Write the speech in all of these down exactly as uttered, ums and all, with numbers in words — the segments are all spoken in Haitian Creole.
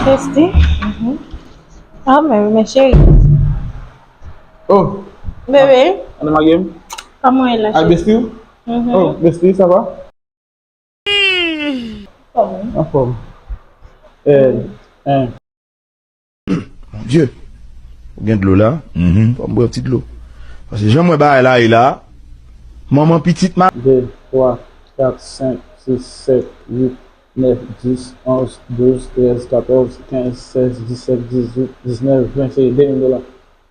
Bestie. Mhm. Ah, men, men cheri. Oh. Bebe. Ann magye m. Kòman w ye la, cheri? Bestie? Mhm. Oh, bestie, ça va? Anfòm. Anfòm. Eh, eh. Mon Dieu. Ou gen dlo la? Mhm. Fò m bwè yon ti dlo. Paske jan m wè bagay la ye la, manman pitit ma. De, twa, kat, senk, sis, sèt, uit, nèf, dis, onz, douz, trèz, katòz, kenz, sèz, disèt, dizuit, diznèf, ven, se de mil dola.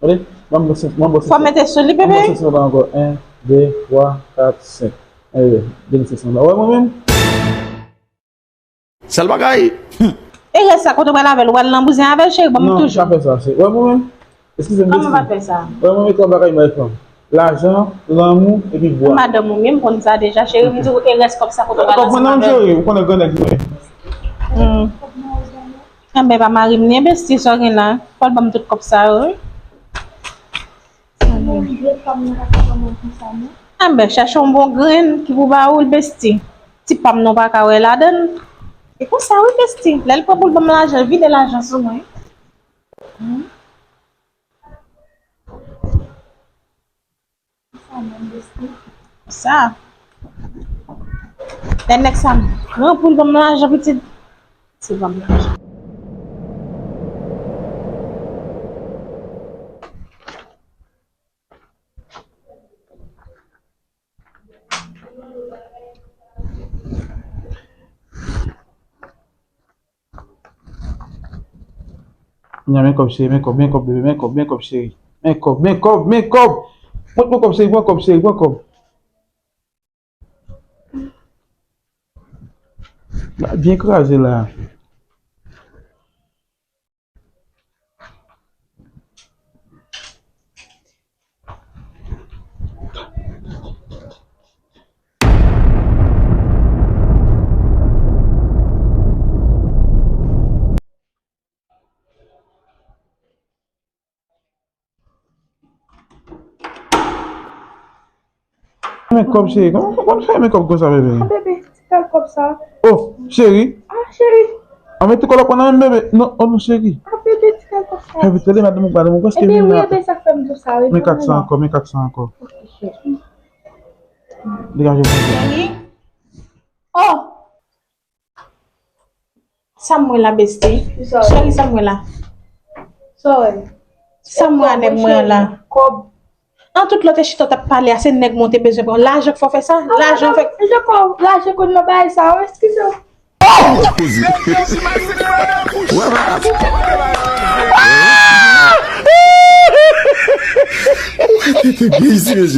Tande? Ban m senk, ban m senk. Fò mete sou li, bebe. Ban m senk dola ankò. En, de, twa, kat, senk. Eh, de mil senk san dola. Wè mwen menm? Sèl bagay. E rès sa kote w pral avè l, w pral nan bouzen avè l, cheri, ban m toujou. Non, pa fè sa, cheri. Wè mwen menm? Eskize m, besti. Kòman pa fè sa? Wè mwen menm, twa bagay m bay fanm. Lajan, lanmou, epi bwa. Madanm ou menm konn sa deja, cheri, m di w, e rès kòb sa kote w pral ansanm avè l. Kòb mwen nan, cheri, ou konnen gran nèg mwen. Hmm. Anben, pa mari m, ni besti, sa w gen la. Fò l ban m tout kòb sa yo, wi. Anben, chèche yon bon grenn ki pou ba ou l, besti. Ti pa m nan w pa ka wè ladan l. E konsa, wi, besti. Lè l pran pou l ban m lajan, l vide lajan sou mwen. Hmm. Sa. Lè nèg sa pran pou l ban m lajan, pitit. Se ban m lajan. Kounye a, men kòb, cheri, men kòb, men kòb, bebe, men kòb, men kòb, cheri. Men kòb, men kòb, men kòb. Mwen pran kòb, cheri, pran kòb, cheri, pran kòb. Ba byen kraze la. Men kòb, cheri. Kòman, kòman fè men kòb konsa, bebe? Ah, bebe, ti kal kòb sa. Oh, cheri. Ah, cheri. Ah, men ti kòb la pran nan men, bebe. Non, oh non, cheri. Ah, bebe, ti kal kòb sa. Bebe, tande, madanm, madanm, ou prèske vin la. Ebe, wi, ebe, sa k fè m di w sa, wi. Men kat san ankò, men kat san ankò. Ok, cheri. Degaje pou mwen. Cheri. Oh! Sa m wè la, besti? Sa w wè? Cheri, sa m wè la? Sa w wè? Sa m wè a nèg mwen an la? Kòb. An tout lè w te chita w t ap pale a, se nèg mwen w te bezwen pran. Lajan k fè w fè sa? Lajan fè. Lajan konn nan bagay sa, wi, eskize w. Tete byen isi, mesye.